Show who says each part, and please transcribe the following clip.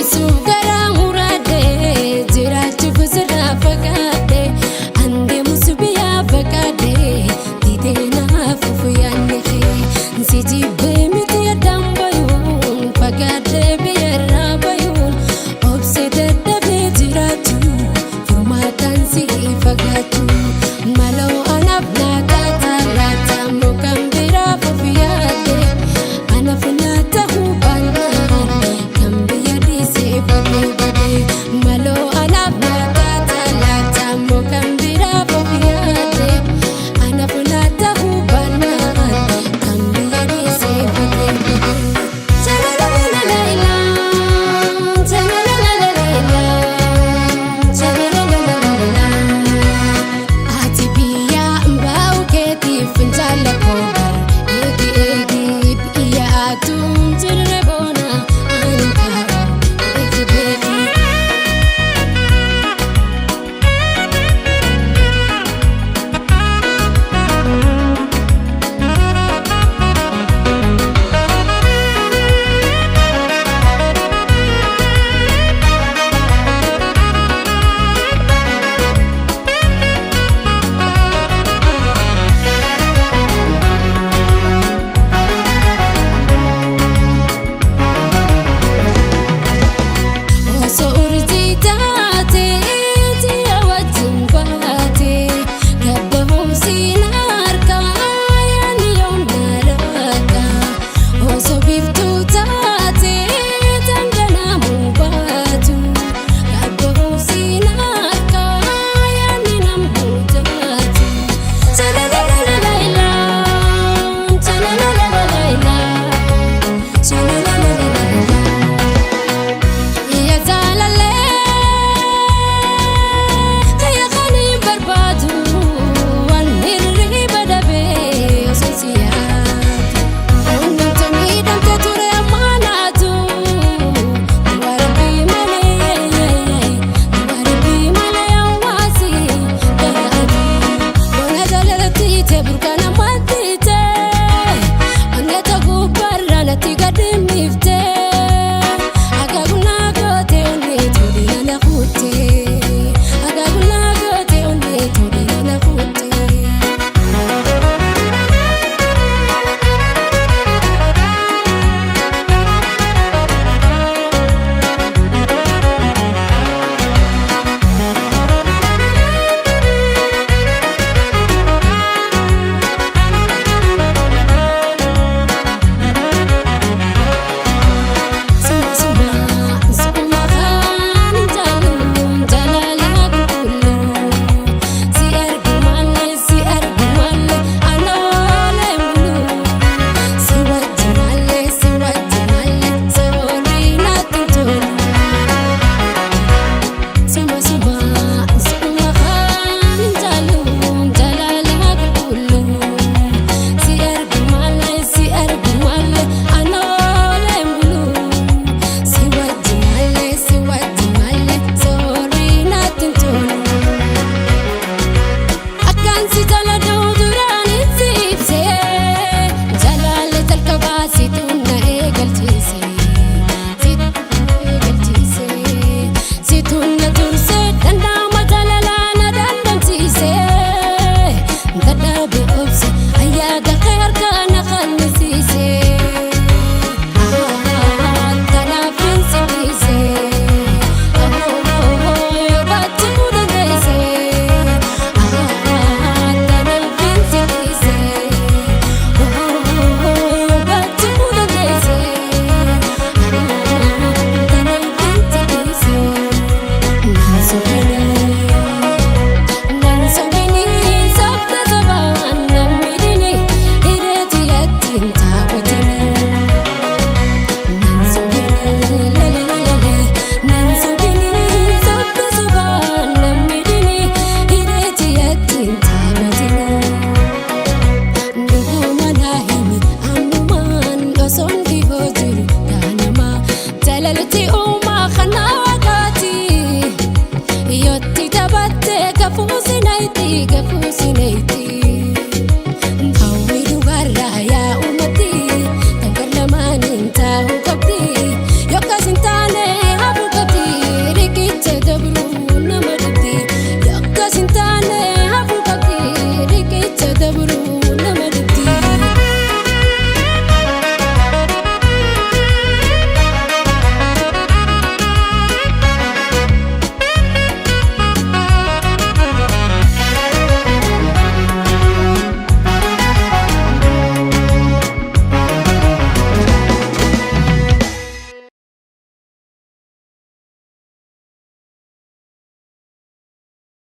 Speaker 1: Obsuuf garaa muraadhee jiraachuuf sirraa fagaadhee andeemus biyyaa fagaadhee didee naaf yaadne kee si jibbee miti addaan bayuun fagaadhee biyyarraa bayuun obsee dadhabee jiraachuu furmaataan si fagaachuu maloo anaaf naa taata laata mukaan biraaf of yaadde anaaf naa ta'uu baannaan kan biyya dhiisee badee badee maloo anaaf naa taata laata mukaan biraaf of yaadde anaaf naa ta'uu baannaan kan biyya dhiisee badee badee. Cha-la-la-la-la-la, cha-la-la-la-la-la, cha-la-la-la-la-la. Ati biyya baa'u keetiif fincaala koo eegi eegi biyya atuun jirre boona ani kaa'u eegi beeki. Osoo urjii taatee ji'a wajjin baatee gabbaa'umsi na harkaa yaadni yoom na raaka. Osoo biiftuu taatee dhangala'amuu baatu gabbaa'umsi na harkaa yaadni namuu taatu. Cha-la-la-la-la-la, cha-la-la-la-la-la, cha-la-la-la-la-la. Yaa jaalallee kiyya kan hin barbaadu waan hirriba dhabee osoo si yaadu. Onneen miidhamte ture ammaa naatu dubartii malee dubartii malee hawaasi garaatu. Bona jaalalatti ite burqaan ammaatti ite onnee gubbaarraa natti gadi miifte. Akaakuna goote onnee tuudina na kutte. Akaakuna goote onnee tuudina na kutte. Suma suma suma kan jaalladhu jaalala qulqulluu si argu malee si argu malee anoolee muluu si wajji malee si wajji malee soorii natti tolu. Suma suma suma kan jaalladhu jaalala qulqulluu si argu malee si argu malee anoolee muluu si wajji malee si wajji malee soorii natti tolu. Akkaan si jaaladhu duraan itti ibsee jaalala jalqabaa situ na eegalchiise situ na eegalchiise situ na dursee danda'ama jaalalaa na dandamsiise dadhabe obse ayyaada kee harkaa na qannisiise kanaaf hin sibiise yoo baachuu dandeesse. Jaalalti uumaa kana waaqaati. Yooti taphattee gafuusi nayti gafuusi nayti.